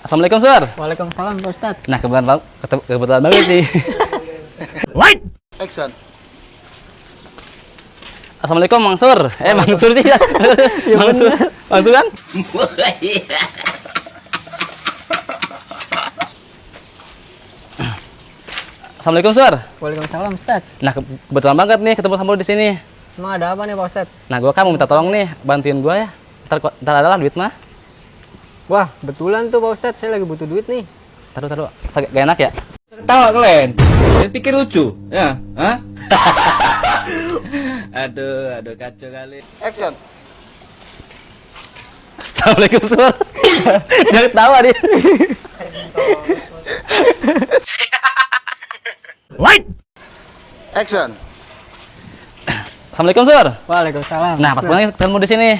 Assalamualaikum, Sur. Waalaikumsalam, Pak Ustadz. Nah, kebetulan banget nih. Right. Action. Assalamualaikum, Mang Sur. Mang Sur sih ya. Mang Sur. Mang Sur kan? Assalamualaikum, Sur. Waalaikumsalam, Ustadz. Nah, kebetulan banget nih ketemu sama lu di sini. Emang ada apa nih, Pak Ustadz? Nah, gua kan mau minta tolong nih, bantuin gua ya. Ntar ada lah duit mah. Wah, betulan tuh Pak Ustadz, saya lagi butuh duit nih. Taruh. Gak enak ya? Ketawa kalian? Dia pikir lucu, ya? Hah? aduh kacau kali. Action. Assalamualaikum, Sur. Dia ketawa dia. Right. Action. Assalamualaikum, Sur. Waalaikumsalam. Nah, pas banget ketemu di sini.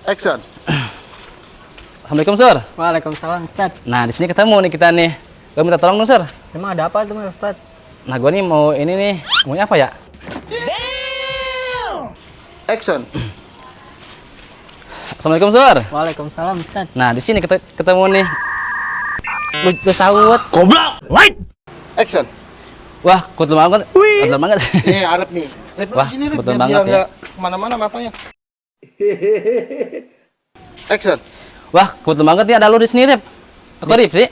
Action. Assalamualaikum, Sur. Waalaikumsalam, Ustadz. Nah, di sini ketemu nih kita nih. Gua minta tolong dong, Sur. Emang ada apa tuh, Ustadz? Nah, gua nih mau ini nih. Maunya apa ya? Action. Assalamualaikum, Sur. Waalaikumsalam, Ustadz. Nah, di sini kita ketemu nih. Lu sawut. Goblok. Right. Action. Wah, kebetulan banget. Kebetulan banget. Nih, Arab nih. Wah, betul banget ya. Nggak kemana-mana matanya. Action. Wah, kebetulan banget nih ada lu di sini, Rip. Aku Rip sih.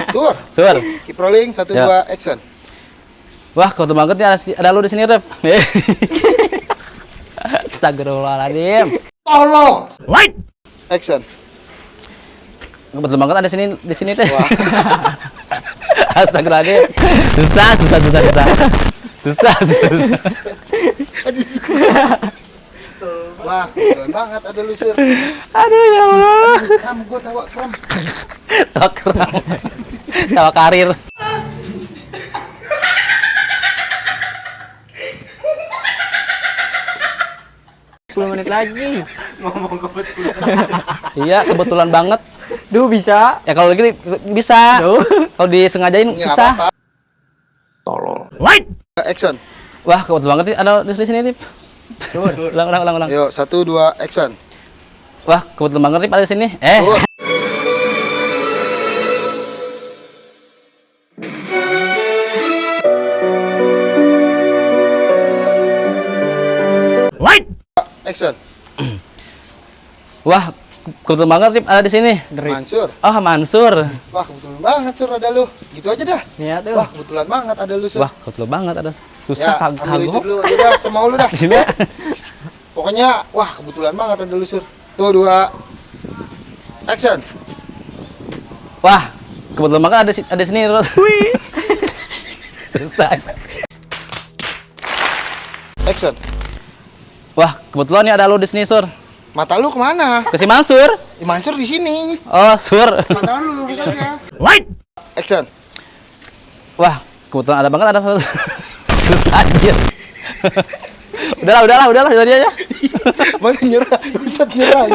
Sur. Sur. Keep rolling. 1, Ya. 2, action. Wah, kebetulan banget nih ada lu di sini, Rip. Astagfirullahaladzim. Tolong. Right. Action. Kebetulan banget ada di sini teh. Wah. Astagfirullahaladzim. Susah. Wah, keren banget ada lu, Sur. Aduh ya Allah. Kram, gua tawa kram. Tawa karir. Menit lagi. Ngomong kebetulan. Iya, kebetulan banget. Duh, bisa. Ya kalau gitu bisa. Duh. Kalau disengajain Nggak susah. apa-apa. Tolong. Right. Action. Wah, kebetulan banget nih ada di sini, Rip. Ulang. Yuk, 1, 2, action. Wah, kebetulan banget Rip ada di sini. Sur. Right. Action. Wah, kebetulan banget Rip ada di sini. Mansur. Oh, Mansur. Wah, kebetulan banget, Sur, ada lu. Gitu aja dah. Iya tuh. Wah, kebetulan banget ada lu, Sur. Wah, kebetulan banget ada. Ya, Susah ambil itu kagok. dulu aja dah, semau lu dah. Aslinya. Pokoknya, wah, kebetulan banget ada lu, Sur. Tuh, 2, action. Wah, kebetulan banget ada di sini terus. Susah. Action. Wah, kebetulan nih ada lu di sini, Sur. Mata lu kemana? Ke si Mansur. Mansur di sini. Oh, Sur. Mata lu lurus aja. Right. Action. Wah, kebetulan ada banget ada satu. Susah anjir. udahlah, jadi aja. Masa nyerah? Ustaz nyerah.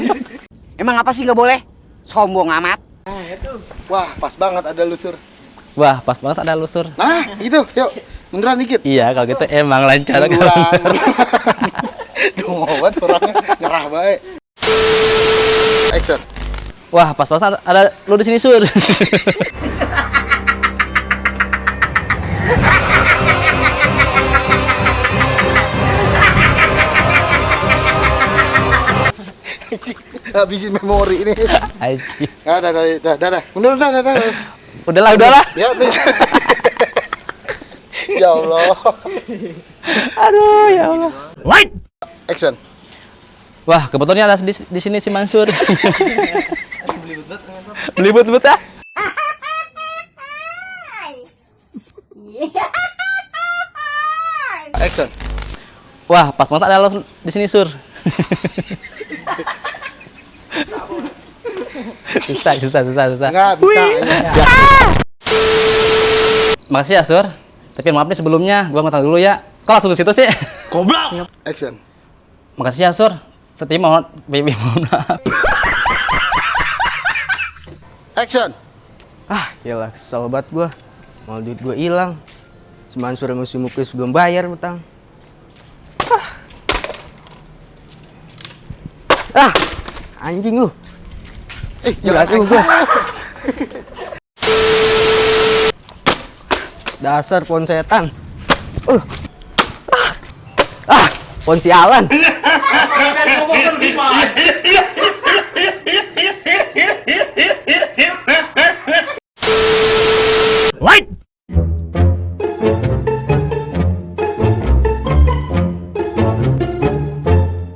Emang apa sih nggak boleh? Sombong amat. Wah, pas banget ada lu, Sur. Wah, pas banget ada lu, Sur. Nah, gitu. Yuk, munduran dikit. Iya, kalau gitu emang lancar. Munduran. Tuh, banget orangnya nyerah baik. Action. Wah, pas banget ada lu di sini, Sur. Habisin memori ini. Aji. Dah. Mundur, dah. Udahlah. Ya, tuh. Ya Allah. Aduh, ya Allah. Right. Action. Wah, kebetulan ada di sini si Mansur. Belibet ah. Action. Wah, pas banget ada lo di sini, Sur. Susah. Enggak bisa. Ya. Makasih ya, Sur. Tapi maaf nih sebelumnya, gua ngutang dulu ya. Kok langsung ke situ sih? Goblok. Action. Makasih ya, Sur. Setiap mohon maaf. Action. Ah, yalah, kesel banget gua. Mau duit gua hilang. Si Mansur sama si Muklis belum bayar utang. Ah, anjing lu. Jangan Jatuh anjing. gua. Dasar pohon setan. Pohon sialan.